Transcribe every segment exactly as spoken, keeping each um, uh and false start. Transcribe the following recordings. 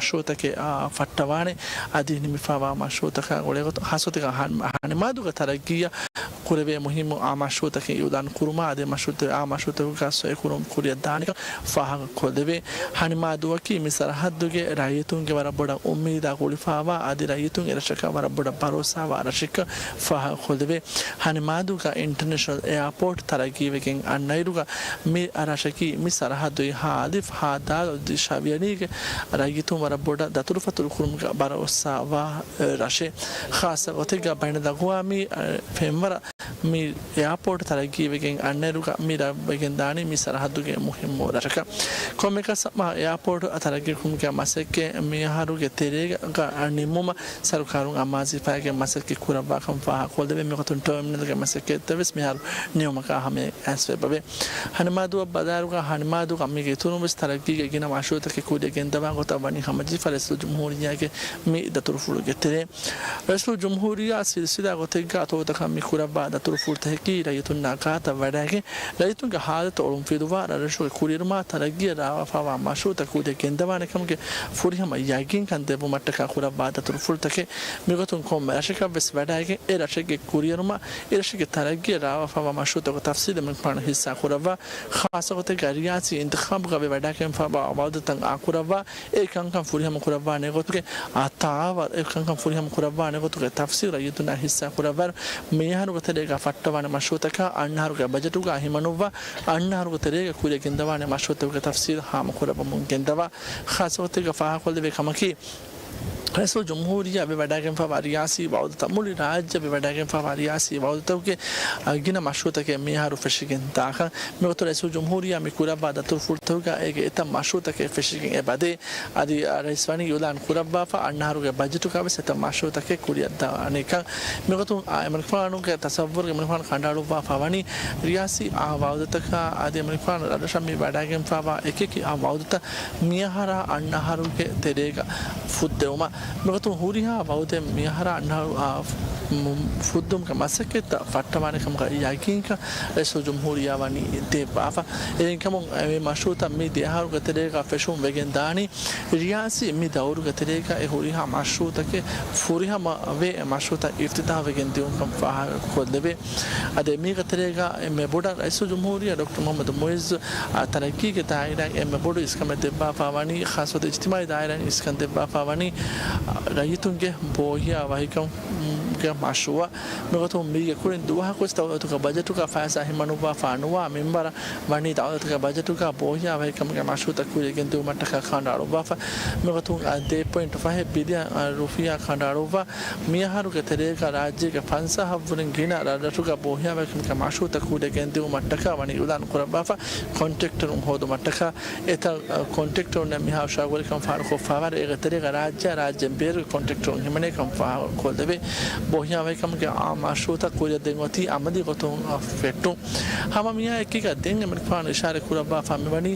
މަޝްރޫޢުތަކެއް، އާ، ފައްޓަވާނެ. އަދި ނިމިފައިވާ މަޝްރޫޢުތަކާ ގުޅޭގޮތުން ހާއްސަގޮތެއްގަ ހަނި-، ހަނިމާދޫގެ ތަރައްގީއަށް ކުރެވޭ މުހިއްމު އާ މަޝްރޫޢުތަކެއް އިޢުލާން ކުރުމާ، އަދި މަޝްރޫޢުތައް، އާ މަޝްރޫޢުތަކުގެ ސޮއިކުރުން ކުރިއަށް ދާނެކަން ފާހަގަކޮށްދެވޭ. ހަނިމާދޫއަކީ މި ސަރަހައްދުގެ ރައްޔިތުންގެ ވަރަށް ބޮޑަށް އުއްމީދާ ގުޅިފައިވާ، އަދި ރައްޔިތުން އެރަށަކަށް ވަރަށް ބޮޑަށް ބަރޯސާވާ ރަށެއްކަން ފާހަގަކޮށްދެވޭ. ހަނިމާދޫގަ އިންޓަރނޭޝަނަލް އެއާޕޯޓް ތަރައްގީވެގެން އަންނައިރުގަ މި ރަށަކީ މި ސަރަހައްދު ހާ އަލިފް، ހާ ދާލު އަދި ޝަވިޔަނީގެ ރައްޔިތުން ވަރަށް ބޮޑަށް ދަތުރުފަތުރު ކުރުމުގަ ބަރޯސާވާ ރަށެއް. ޚާއްޞަ ގޮތެއްގަ ބައިނަލްއަގުވާމީ ފެންވަރަށް މި އެއާޕޯޓް ތަރައްގީވެގެން އަންނައިރުގަ މި ރަށް ވެގެންދާނީ މި ސަރަހައްދުގެ މުހިއްމު ރަށަކަށް. ކޮންމެއަކަސް އެއާޕޯޓް ތަރައްގީކުރުމުގެ މަސައްކަތް މިއަހަރުގެ ތެރޭގަ ނިމުމަށް ސަރުކާރުން އަމާޒުވެފައިގެން މަސައްކަތް ކުރައްވާކަން ފާހަގަކޮށްދެވޭ. މިގޮތުން ޓާމިނަލްގެ މަސައްކަތްތައް ވެސް މިހާރު ނިމުމަކާ ހަމަޔަށް އައިސްފައިވޭ. ހަނިމާދޫއަށް ބަލާއިރުގަ ހަނިމާދޫގަ މީގެ އިތުރުން ވެސް ތަރައްގީގެ ގިނަ މަޝްރޫޢުތަކެއް ކުރިއަށް ގެންދަވާ ގޮތަށް ވަނީ ހަމަޖެހިފަ ރައީސުލްޖުމްހޫރިއްޔާގެ މި ދަތުރުފުޅުގެ ތެރޭ. ރައީސުލްޖުމްހޫރިއްޔާ ސިލްސިލާ ގޮތެއްގަ އަތޮޅުތަކަށް މި ކުރައްވާ ދަތުރުފުޅުތަކަކީ ރައްޔިތުންނާ ގާތަށް ވަޑައިގެން ރައްޔިތުންގެ ހާލަތު އޮޅުންފިލުވާ ރަށްރަށުގެ ކުރިއެރުމާ ތަރައްގީއަށް ރާވާފައިވާ މަޝްރޫޢުތައް ކުރިއަށް ގެންދަވާނެ ކަމުގެ ފުރިހަމަ ޔަގީންކަން ދެއްވުމަށްޓަކާ ކުރައްވާ ދަތުރުފުޅުތަކެއް. މިގޮތުން ކޮންމެ ރަށަކަށް ވެސް ވަޑައިގެން އެ ރަށެއްގެ ކުރިއެރުމާ އެ ރަށެއްގެ ތަރައްގީއަށް ރާވާފައިވާ މަޝްރޫޢުތަކުގެ ތަފްސީލެއް މިކަން ހިއްސާ ކުރައްވާ، ޚާއްޞަ ގޮތެއްގަ ރިޔާސީ އިންތިޚާބުގަ ވެ ވަޑައިގެންފައިވާ ވައުދުތައް އާކުރައްވާ، އެ ކަންކަން ފުރިހަމަ ކުރައްވާނެ ގޮތުގެ އާ ތާވަރު، އެ ކަންކަން ފުރިހަމަ ކުރައްވާނެ ގޮތުގެ ތަފްސީލް ރައްޔިތުންނާ ހިއްސާ ކުރައްވާއިރު، މިއަހަރުގެ ތެރޭގަ ފައްޓަވާނެ މަޝްރޫޢުތަކާ އަންނަ އަހަރުގެ ބަޖެޓުގަ ހިމަނުއްވާ، އަންނަ އަހަރުގެ ތެރޭގަ ކުރިއަށް ގެންދަވާނެ މަޝްރޫޢުތަކުގެ ތަފްސީލް ހާމަކުރައްވަމުން ގެންދަވާ. ޚާއްޞަ ގޮތެއްގަ ފާހަގަކޮށްލެވޭ ކަމަކީ، ރައީސުލްޖުމްހޫރިއްޔާ ވެވަޑައިގެންފައިވާ ރިޔާސީ ވައުދުތައް މުޅި ރާއްޖެ ވެވަޑައިގެންފައިވާ ރިޔާސީ ވައުދުތަކުގެ ގިނަ މަޝްރޫޢުތަކެއް މިއަހަރު ފެށިގެން ދާކަން. މިގޮތުން ރައީސުލްޖުމްހޫރިއްޔާ މި ކުރައްވާ ދަތުރުފުޅުތަކުގަ އޭގެ އެތައް މަޝްރޫޢުތަކެއް ފެށިގެން އެބަދޭ. އަދި ރައީސް ވަނީ އިޢުލާން ކުރައްވާފަ، އަންނަ އަހަރުގެ ބަޖެޓުގަ ވެސް އެތައް މަޝްރޫޢުތަކެއް ކުރިއަށް ދާނެކަން. މިގޮތުން އާ އެމަނިކުފާނުގެ ތަސައްވުރުގަ އެމަނިކުފާނު ކަނޑައަޅުއްވާފަ ވަނީ ރިޔާސީ އާ ވައުދުތަކާ އަދި އެމަނިކުފާނު ރަށްރަށަށް މި ވަޑައިގެންފައިވާ އެކިއެކި އާ ވައުދުތައް މިއަހަރާ އަންނަ އަހަރުގެ ތެރޭގަ ފުއްދެވުމަށް. މިގޮތުން ހުރިހާ ވައުދެއް މިއަހަރާ އަންނަ އަހަރު، އާ، މު-، ފުއްދުމުގެ މަސައްކަތްތައް ފައްޓަވާނެ ކަމުގަ ޔަގީންކަން ރައީސުލްޖުމްހޫރިއްޔާ ވަނީ ދެއްވާފަ. އެހެންކަމުން މި މަޝްރޫޢުތައް މި ދެ އަހަރުގެ ތެރޭގަ ފެށުން ވެގެން ދާނީ ރިޔާސީ މި ދައުރުގެ ތެރޭގަ އެ ހުރިހާ މަޝްރޫޢުތަކެއް ފުރިހަމަވެ އެ މަޝްރޫޢުތައް އިފްތިތާޙުވެގެން ދިއުންކަން ފާހަގަކޮށްލެވޭ. އަދި މީގެ ތެރޭގަ އެންމެ ބޮޑަށް ރައީސުލްޖުމްހޫރިއްޔާ ޑޮކްޓަރ މުޙައްމަދު މުޢިއްޒު، އާ، ތަރައްގީގެ ދާއިރާއިން އެންމެ ބޮޑު އިސްކަމެއް ދެއްވާފަ ވަނީ، ޚާއްޞަ ގޮތަށް އިޖްތިމާޢީ ދާއިރާއިން އިސްކަން ދެއްވާފަ ވަނީ، އާ، ރައްޔިތުންގެ ބޯހިޔާ ވަހިކަމުގެ މަޝްރޫޢަށް. މިގޮތުން މީގެ ކުރިން ދުވަހަކުވެސް ދައުލަތުގެ ބަޖެޓުގަ ފައިސާ ހިމަނުއްވާފަ ނުވާ މިންވަރަށް ވަނީ ދައުލަތުގެ ބަޖެޓުގަ ބޯހިޔާވަހިކަމުގެ މަޝްރޫޢުތައް ކުރިއަށް ގެންދިއުމަށްޓަކާ ކަނޑައަޅުއްވާފަ. މިގޮތުން ދެ ޕޮއިންޓު ފަހެއް ބިލިއަން ރުފިޔާ ކަނޑައަޅުއްވާ، މިއަހަރުގެ ތެރޭގަ ރާއްޖޭގެ ފަންސާހަށްވުރެން ގިނަ ރަށްރަށުގަ ބޯހިޔާވަހިކަމުގެ މަޝްރޫޢުތައް ކުރިއަށް ގެންދިއުމަށްޓަކާ ވަނީ އިޢުލާން ކުރައްވާފަ. ކޮންޓްރެކްޓަރުން ހޯދުމަށްޓަކާ އެތައް، އަ، ކޮންޓްރެކްޓަރުންނެއް މިހާ ހުށަހަޅުކުރިކަން ފާހަގަކޮށްފައިވާއިރު، އޭގެ ތެރޭގަ ރާއްޖެއާ ރާއްޖޭން ބޭރުގެ ކޮންޓްރެކްޓަރުން ހިމެނޭކަން ފާހަގަކޮށްލެވޭ. ބޯހިޔާވަހިކަމުގެ އާ މަޝްރޫޢުތައް ކުރިއަށް ދޭން އޮތީ އަމަލީ ގޮތުން ފެއްޓުން. ހަމަ މިއާ އެކީގަ ދެން އެމަނިކުފާނު އިޝާރަތް ކުރައްވާފަ މިވަނީ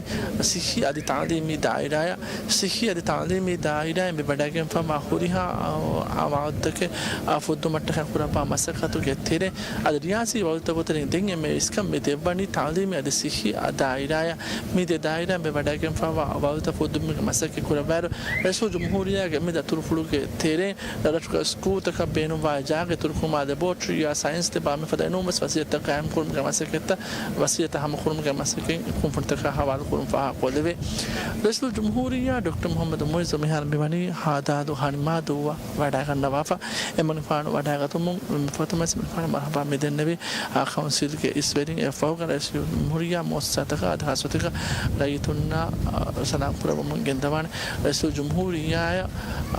ސިއްހީ އަދި ތަޢުލީމީ ދާއިރާއަށް. ސިއްހީ އަދި ތަޢުލީމީ ދާއިރާއިން މި ވަޑައިގެންފައިވާ ހުރިހާ، އާ، ވައުދުތަކެއް، އާ، ފުއްދުމަށްޓަކާ ކުރައްވާ މަސައްކަތުގެ ތެރޭ، އަދި ރިޔާސީ ވައުދުތަކުގެ ތެރެއިން ދެން އެންމެ އިސްކަން މި ދެއްވަނީ ތަޢުލީމީ އަދި ސިއްހީ ދާއިރާއަށް. މި ދެ ދާއިރާއިން މި ވަޑައިގެންފައިވާ ވައުދުތައް ފުއްދުމުގެ މަސައްކަތް ކުރައްވާއިރު، ރައީސުލްޖުމްހޫރިއްޔާގެ މި ދަތުރުފުޅުގެ ތެރެއިން ރަށްރަށުގެ ސްކޫލްތަކަށް ބޭނުންވާ ޖާގަ އިތުރުކުރުމާ، ލެބޯޓްރީއާ ސައިންސް ލެބާ މިފަދަ އެނޫންވެސް ވަސީލަތްތައް ޤާއިމްކުރުމުގެ މަސައްކަތްތައް، ވަސީލަތްތައް ހަމަކުރުމުގެ މަސައްކަތް ކުންފުނިތަކާ ހަވާލުކުރުން ފާހަގަކޮށްލެވޭ. ރައީސުލްޖުމްހޫރިއްޔާ ޑޮކްޓަރ މުޙައްމަދު މުޢިއްޒު މިހާރު މިވަނީ ހާދާދޫ ހަނިމާދޫއަށް ވަޑައިގަންނަވާފަ. އެމަނިކުފާނު ވަޑައިގަތުމުން ފަތުމަސް މަނިކުފާނު މަރުޙަބާ މިދެންނެވި، އާ، ކައުންސިލްގެ އިސްވެރިން އެއްފަހުގަ ރައީސުލްޖުމްހޫރިއްޔާ މުއައްސަސާތަކަށް އަދި ޚާއްޞަ ގޮތެއްގަ ރައްޔިތުންނާ، އާ، ސަލާމް ކުރައްވަމުން ގެންދަވާނެ. ރައީސުލްޖުމްހޫރިއްޔާއަށް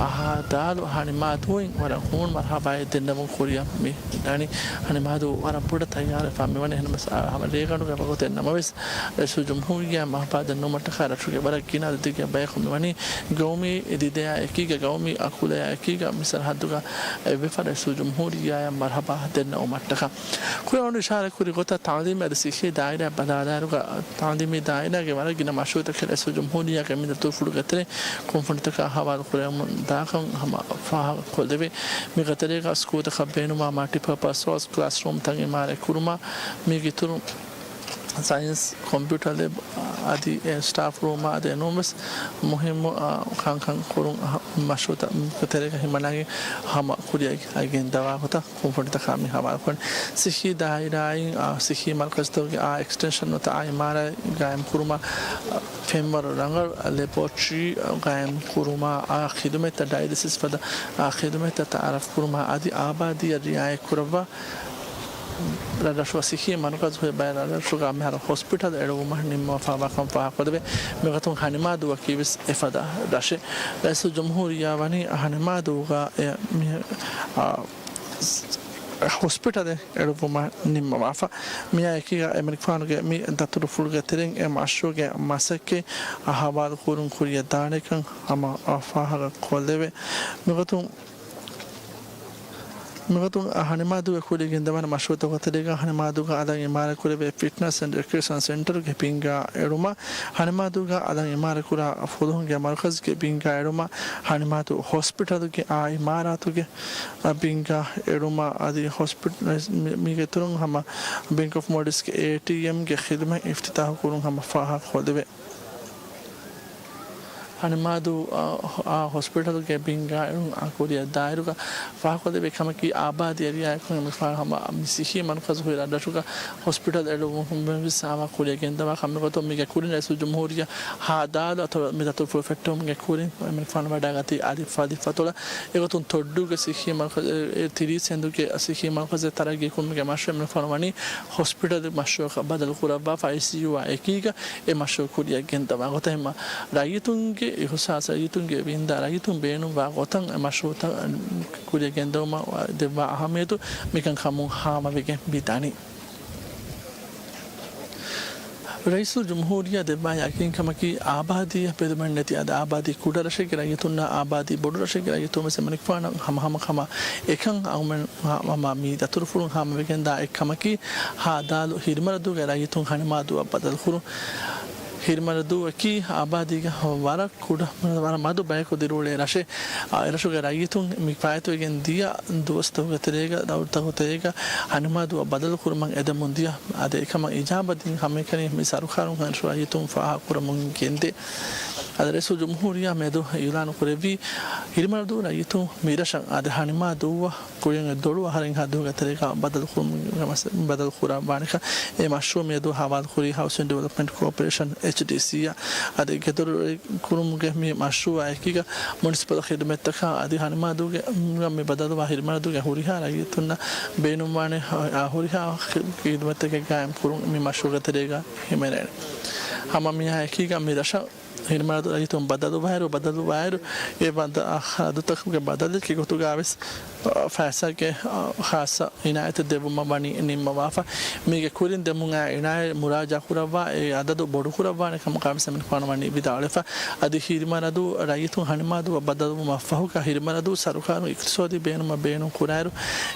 އަހާ ދާލު ހަނިމާދޫއިން ވަރަށް ހޫނު މަރުޙަބާއެއް ދެންނެވުން ކުރިއަށް މި ދާނީ. ހަނިމާދޫ ވަރަށް ބޮޑަށް ތައްޔާރުވެފަ މިވަނީ. އެހެންނަމަވެސް، އާ، ހަމަ ރޭގަނޑުގެ ވަގުތެއް ނަމަވެސް، ރައީސުލްޖުމްހޫރިއްޔާ މަރުޙަބާ ދެންނެވުމަށްޓަކާ ރަށުގެ ވަރަށް ގިނަ އަދަދެއްގެ ބަޔަކު މިވަނީ. ގައުމީ ދިދަޔާ އެކީގަ، ގައުމީ އަކުލަޔާ އެކީގަ މި ސަރަހައްދުގަ އެއްވެފަ ރައީސުލްޖުމްހޫރިއްޔާއަށް މަރުޙަބާ ދެންނެވުމަށްޓަކާ. ކުރިއަށް އިޝާރަތްކުރި ގޮތަށް ތަޢުލީމީ އަދި ސިއްހީ ދާއިރާއަށް ބަލާލާއިރުގަ، ތަޢުލީމީ ދާއިރާގެ ވަރަށް ގިނަ މަޝްރޫޢުތަކެއް ރައީސުލްޖުމްހޫރިއްޔާގެ މި ދަތުރުފުޅުގެ ތެރެއިން ކުންފުނިތަކާ ހަވާލު ކުރެވެމުން ދާކަން ހަމަ ފާހަގަކޮށްލެވޭ. މީގެ ތެރޭގަ ސްކޫލްތަކަށް ބޭނުންވާ މަލްޓިޕާޕަސް ހޯލްސް، ކްލާސްރޫމްތައް އިމާރާތް ކުރުމާ، މީގެ އިތުރުން ސައިންސް، ކޮމްޕިއުޓަރ ލެބް އަދި އެ ސްޓާފް ރޫމާ އަދި އެނޫން ވެސް މުހިއްމު، އާ، ކަންކަން ކުރުން މަޝްރޫޢުތައް ތެރޭގަ ހިމަނާގެން ހަމަ ކުރިއަށް ގެންދަވާ ގޮތަށް ކުންފުނިތަކާ މި ހަވާލުކުރަނީ. ސިއްހީ ދާއިރާއިން، އާ، ސިއްހީ މަރުކަޒުތަކުގެ އާ އެކްސްޓެންޝަން ނުވަތަ އާ އިމާރާތް ގާއިމް ކުރުމަށް، އާ، ފެންވަރު ރަނގަޅު ލެބޯޓްރީ ގާއިމް ކުރުމާ، އާ ޚިދުމަތްތައް، ޑަޔަލިސިސް ފަދަ އާ ޚިދުމަތްތައް ތައާރަފް ކުރުމާ އަދި އާބާދީއަށް ރިއާޔަތް ކުރައްވާ، ރަށްރަށުގަ ސިއްހީ މަރުކަޒު ހުރި ބައެއް ރަށްރަށުގަ މިހާރު ހޮސްޕިޓަލް އެޅުވުމަށް ނިންމަވާފާވާކަން ފާހަގަކޮށްދެވޭ. މިގޮތުން ހަނިމާދޫއަކީ ވެސް އެފަދަ ރަށެއް. ރައީސުލްޖުމްހޫރިއްޔާ ވަނީ ހަނިމާދޫގަ އެ މި، އާ، ހޮސްޕިޓަލެއް އެޅުއްވުމަށް ނިންމަވާފަ. މިއާ އެކީގަ އެމެނިކުފާނުގެ މި ދަތުރުފުޅުގެ ތެރެއިން އެ މަޝްރޫޢުގެ މަސައްކަތް ހަވާލުކުރުން ކުރިއަށްދާނެކަން ހަމަ ފާހަގަ ކޮށްލެވޭ. މިގޮތުން، މިގޮތުން ހަނިމާދޫގެ ކުރިއަށް ގެންދަވާނެ މަޝްރޫޢުތަކުގެ ތެރޭގަ ހަނިމާދޫގަ އަލަށް އިމާރާތް ކުރެވޭ ފިޓްނަސް އެންޑް ރެކްރިއޭޝަން ސެންޓަރުގެ ބިންގާ އެޅުމަށް، ހަނިމާދޫގަ އަލަށް އިމާރާތް ކުރާ ފުލުހުންގެ މަރުކަޒުގެ ބިންގާ އެޅުމަށް، ހަނިމާދޫ ހޮސްޕިޓަލުގެ އާ އިމާރާތުގެ ބިންގާ އެޅުމަށް އަދި ހޮސްޕިޓަލް މީގެ އިތުރުން ހަމަ ބެންކް އޮފް މޯލްޑިވްސްގެ އޭޓީއެމްގެ ޚިދުމަތް އިފްތިތާޙު ކުރުން ހަމަ ފާހަގަކޮށްލެވޭ. ހަނިމާދޫ، އާ، އާ، ހޮސްޕިޓަލުގެ ބިންގާ އެޅުން އާ ކުރިއަށް ދާއިރުގަ ފާހަގަކޮށްލެވޭ ކަމަކީ، އާބާދީއަށް ރިއާޔަތްކުރަން މިފަހަރު ހަމަ މި ސިއްހީ މަރުކަޒު ހުރި ރަށްރަށުގަ ހޮސްޕިޓަލް އެޅުވުމަށް ވެސް ހަމަ ކުރިއަށް ގެންދަވާ ކަމެއް. މިގޮތުން މީގެ ކުރިން ރައީސުލްޖުމްހޫރިއްޔާ ހާދާލު އަތޮޅަށް މި ދަތުރުފުޅު ފެއްޓެވުމުގެ ކުރިން އެމެނިކުފާނު ވަޑައިގަތީ އަލި ފަލި ފަތޮޅަށް. އެގޮތުން ތޮއްޑޫގެ ސިއްހީ މަރުކަޒު ތިރީސް ހިނދުގެ ސިއްހީ މަރުކަޒެއް ތަރައްގީ ކުރުމުގެ މަޝްރޫޢު އެމެނިކުފާނު ވަނީ ހޮސްޕިޓަލް މަޝްރޫޢަކަށް ބަދަލު ކުރައްވާފަ، އައިސީޔޫއާ އެކީގަ އެ މަޝްރޫޢު ކުރިއަށް ގެންދަވާ ގޮތަށް. އެހެންމަ ރައްޔިތުންގެ އިހުސާސް، ރައްޔިތުންގެ ވިންދާ، ރައްޔިތުން ބޭނުންވާ ގޮތަށް އެ މަޝްރޫޢުތައް ކުރިއަށް ގެންދަވުމަށް ދެއްވާ އަހައްމިޔަތު މިކަންކަމުން ހާމަވެގެން މި ދަނީ. ރައީސުލްޖުމްހޫރިއްޔާ ދެއްވާ ޔަޤީންކަމަކީ، އާބާދީއަށް ބެލުމެއް ނެތި އަދި އާބާދީ ކުޑަ ރަށެއްގެ ރައްޔިތުންނާ އާބާދީ ބޮޑު ރަށެއްގެ ރައްޔިތުން ވެސް އެމެނިކުފާނަށް ހަމަހަމަ ކަމަށް އެކަން އަޅުމެން ހަމަ މި ދަތުރުފުޅުން ހާމަވެގެންދާ އެއްކަމަކީ، ހާދާލު ހިރިމަރަދޫގެ ރައްޔިތުން ހަނިމާދޫއަށް ބަދަލުކުރުން. ހިރިމަރަދޫއަކީ އާބާދީގެ ވަރަށް ކުޑަ، ވަރަށް މަދު ބަޔަކު ދިރިއުޅޭ ރަށެއް. އާ، އެރަށުގެ ރައްޔިތުން މި ފާއިތުވެގެން ދިޔަ ދުވަސްތަކުގެ ތެރޭގަ، ދައުރުތަކުގެ ތެރޭގަ ހަނިމާދޫއަށް ބަދަލުކުރުމަށް އެދެމުން ދިޔަ. އަދި އެކަމަށް އިޖާބަ ދިން ހަމައެކަނި މި ސަރުކާރުން އެރަށު ރައްޔިތުން ފާހަގަކުރަމުން ގެންދޭ. އަދި ރައީސުލްޖުމްހޫރިއްޔާ މިއަދު އިޢުލާނު ކުރެއްވީ، ހިރިމަރަދޫ ރައްޔިތުން މިރަށަށް އަދި ހަނިމާދޫއަށް ކުރިން ދޮޅު އަހަރެއް ހައްދުގެ ތެރޭގަ ބަދަލު ކުރުމުގެ މަސް-، ބަދަލު ކުރައްވާނެކަން އެ މަޝްރޫޢު މިއަދު ހަވާލުކުރީ ހައުސިން ޑިވެލޮޕްމަންޓް ކޯޕަރޭޝަން، އެޗްޑީސީ، އަށް. އަދި ގެދޮރު ކުރުމުގެ މި މަޝްރޫޢާ އެކީގަ މުނިސިޕަލް ޚިދުމަތްތަކާ އަދި ހަނިމާދޫގެ މި ބަދަލުވާ ހިރިމަރަދޫގެ ހުރިހާ ރައްޔިތުންނަށް ބޭނުންވާނެ، އާ، ހުރިހާ ޚި-، ޚިދުމަތްތަކެއް ގާއިމް ކުރުން މި މަޝްރޫޢުގެ ތެރޭގަ ހިމެނޭނެ. ހަމަ މިއާ އެކީގަ މި ރަށަށް ހިރިމަރަދޫ ރައްޔިތުން ބަދަލުވާއިރު، ބަދަލުވާއިރު، އެ ބަދަ-، އަ، ހައްދުތަކުގެ ބަދަލެއްގެ ގޮތުގަ ވެސް، އަ، ފައިސާގެ، އަ، ޚާއްޞަ އިނާޔަތެއް ދެއްވުމަށް ވަނީ ނިންމަވާފަ. މީގެ ކުރިން ދެމުން އައި އިނާޔަތް މުރާޖާ ކުރައްވާ، އެ އަދަދު ބޮޑުކުރައްވާނެ ކަމަކާ ވެސް އެމެނިކުފާނު ވަނީ ވިދާޅުވެފަ. އަދި ހިރިމަރަދޫ ރައްޔިތުން ހަނިމާދޫއަށް ބަދަލުވުމަށް ފަހުގަ ހިރިމަރަދޫ ސަރުކާރުން އިޤްތިޞާދީ ބޭނުމަށް ބޭނުން ކުރާއިރު،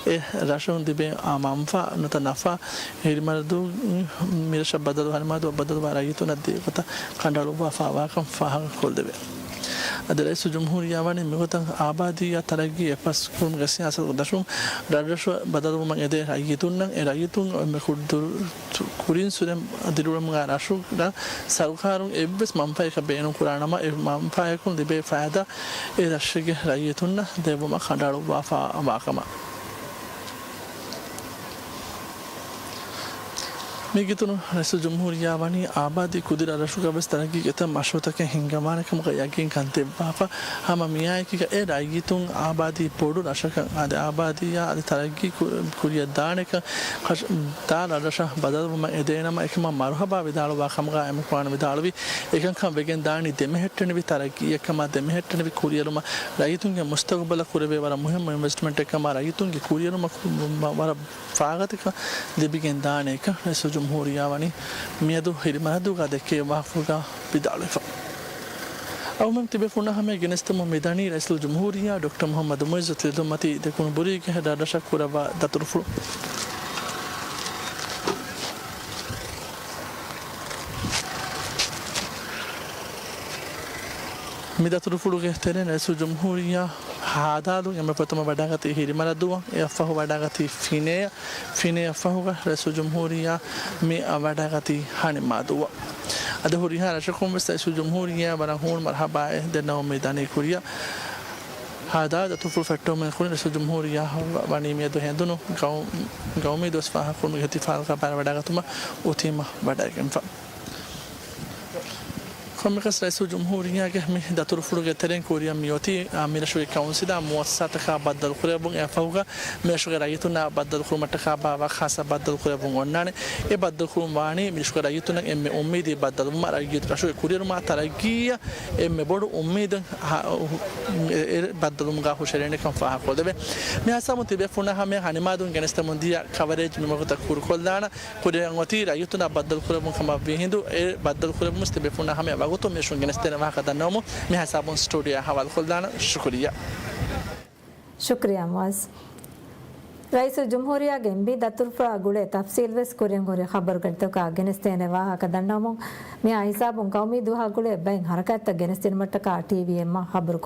އެ ރަށުން ލިބޭ އާ މަންފާ ނުވަތަ ނަފާ ހިރިމަރަދޫ މިރަށަށް ބަދަލު ހަނިމާދޫއަށް ބަދަލުވާ ރައްޔިތުންނަށް ދޭ ގޮތަށް ކަނޑައަޅުއްވާފާވާކަން ފާހަގަކޮށްލެވޭ. އަދި ރައީސުލްޖުމްހޫރިއްޔާ ވަނީ މިގޮތަށް އާބާދީއާ ތަރައްގީ އެއްފަސް ކުރުމުގެ ސިޔާސަތުގެ ދަށުން ރަށްރަށު ބަދަލުވުމަށް އެދޭ ރައްޔިތުންނަށް އެ ރައްޔިތުން އެންމެ ކުރިން ސުރެން ދިރިއުޅެމުގަ ރަށުގަ ސަރުކާރުން އެއްވެސް މަންފާއެއް ބޭނުން ކުރާނަމަ، އެ މަންފާއަކުން ލިބޭ ފައިދާ އެ ރަށެއްގެ ރައްޔިތުންނަށް ދެއްވުމަށް ކަނޑައަޅުއްވާފާ ވާކަމަށް. މީގެއިތުރުން ރައީސުލްޖުމްހޫރިއްޔާ ވަނީ އާބާދީ ކުދި ރަށްރަށުގަ ވެސް ތަރައްގީގެ އެތައް މަޝްރޫޢުތަކެއް ހިންގަވާނެ ކަމަކަށް ޔަގީންކަން ދެއްވާފަ. ހަމަ މިއާއެކީގަ އެ ރައްޔިތުން އާބާދީ ބޮޑު ރަށަކަށް އަދި އާބާދީއާ އަދި ތަރައްގީ ކު-، ކުރިއަށް ދާނެކަން ކަށް-، ދާ ރަށްރަށަށް ބަދަލުވުމަށް އެދޭނަމަ އެކަމަށް މަރުޙަބާ ވިދާޅުވާ ކަމުގަ އެމެނިކުފާނު ވިދާޅުވީ، އެކަންކަން ވެގެން ދާނީ ދެމެހެއްޓެނިވި ތަރައްގީއެއްކަމާ ދެމެހެއްޓެނިވި ކުރިއެރުމަށް ރައްޔިތުންގެ މުސްތަގުބަލަށް ކުރެވޭ ވަރަށް މުހިއްމު އިންވެސްޓްމަންޓެއްކަމާ ރައްޔިތުންގެ ކުރިއެރުމަށް ވަރަށް ފާގަތިކަން ލިބިގެން ދާނެކަން ރައީސުލްޖުމްހޫރިއްޔާ ވަނީ މިއަދު ހިރިމަރަދޫގަ ދެއްކޭ ވާހަކަފުޅުގަ ވިދާޅުވެފަ. އަޅުމެން ތިބޭފުޅުންނާ ހަމަޔަށް ގެނެސްދެމުން މިދަނީ ރައީސުލްޖުމްހޫރިއްޔާ ޑޮކްޓަރ މުޙައްމަދު މުޢިއްޒު ތިލަދުންމަތީ ދެކުނުބުރީގެ ރަށްރަށަށް ކުރައްވާ ދަތުރުފުޅު. މި ދަތުރުފުޅުގެ ތެރެއިން ރައީސުލްޖުމްހޫރިއްޔާ ހަދާދުން އެންމެ ފުރަތަމަ ވަޑައިގަތީ ހިރިމަރަދޫއަށް، އެއަށްފަހު ވަޑައިގަތީ ފިނޭއަށް، ފިނޭއަށްފަހުގަ ރައީސުލްޖުމްހޫރިއްޔާ މި ވަޑައިގަތީ ހަނިމާދޫއަށް. އަދި ހުރިހާ ރަށަކުން ވެސް ރައީސުލްޖުމްހޫރިއްޔާ ވަރަށް ހޫނު މަރުޙަބާއެއް ދެންނެވުމީ ދަނީ ކުރިއަށް. ހަދާދު ދަތުރުފުޅު ފެއްޓެވުމުގެ ކުރިން ރައީސުލްޖުމްހޫރިއްޔާ ވަނީ މިއަދު ހެނދުނު ގައު-، ގައުމީ ދުވަސް ފާހަގަކުރުމުގެ އިޙްތިފާލުގަ ބައިވެރިވެވަޑައިގަތުމަށް އުތީމަ ވަޑައިގެންފަ. ކޮންމެއަކަސް ރައީސުލްޖުމްހޫރިއްޔާގެ މި ދަތުރުފުޅުގެ ތެރެއިން ކުރިއަށް މިއޮތީ، އާ، މިރަށުގެ ކައުންސިލާ މުއައްސަސާތަކާ ބައްދަލުކުރެއްވުން، އެއަށްފަހުގަ މިރަށުގެ ރައްޔިތުންނާ ބައްދަލުކުރުމަށްޓަކާ ބާވާ ޚާއްސަ ބައްދަލުކުރެއްވުން އޮންނާނެ. އެ ބައްދަލުކުރުން ވާނީ މިރަށުގެ ރައްޔިތުންނަށް އެންމެ އުއްމީދީ ބައްދަލުވުމަށް، ރައްޔި-، ރަށުގެ ކުރިއެރުމާ ތަރައްގީއަށް އެންމެ ބޮޑު އުއްމީދެއް ހަ-، އެ ބައްދަލުވުމުގަ ހުށައެޅޭނެކަން ފާހަގަކޮށްދެވޭ. މި ހިސާބުން ތިބޭފުޅުންނާ ހަމަޔަށް ހަނިމާދޫން ގެނެސްދެމުން ދިޔަ ކަވަރޭޖް މިވަގުތަށް ކުރުކޮށްލާނަން. ކުރިއަށް އޮތީ ރައްޔިތުންނާ ބައްދަލުކުރެއްވުން ކަމަށްވީ ހިނދު، އެ ބައްދަލުކުރެއްވުމުން ތިބޭފުޅުންނާ ހަމަޔަށް ވަގުތުން މިރަށުން ގެނެސްދޭނެ ވާހަކަ ދަންނަވަމުން މި ހިސާބުން ސްޓޫޑިއޯއަށް ހަވާލުކޮށްލާނަން. ޝުކުރިއްޔާ. ޝުކުރިއްޔާ މުއައްޒަ. ރައީސުލްޖުމްހޫރިއްޔާގެ މި ދަތުރުފުޅާ ގުޅޭ ތަފްސީލް ވެސް ކުރިން ހުރި ޚަބަރުގައްދުގަ ގެނެސްދޭނެ ވާހަކަ ދަންނަވަމުން މިހާ ހިސާބުން ގައުމީ ދުވަހާ ގުޅޭ ބައެއް ހަރަކާތްތައް ގެނެސްދިނުމަށްޓަކާ ޓީވީއެމްއަށް ޚަބަރު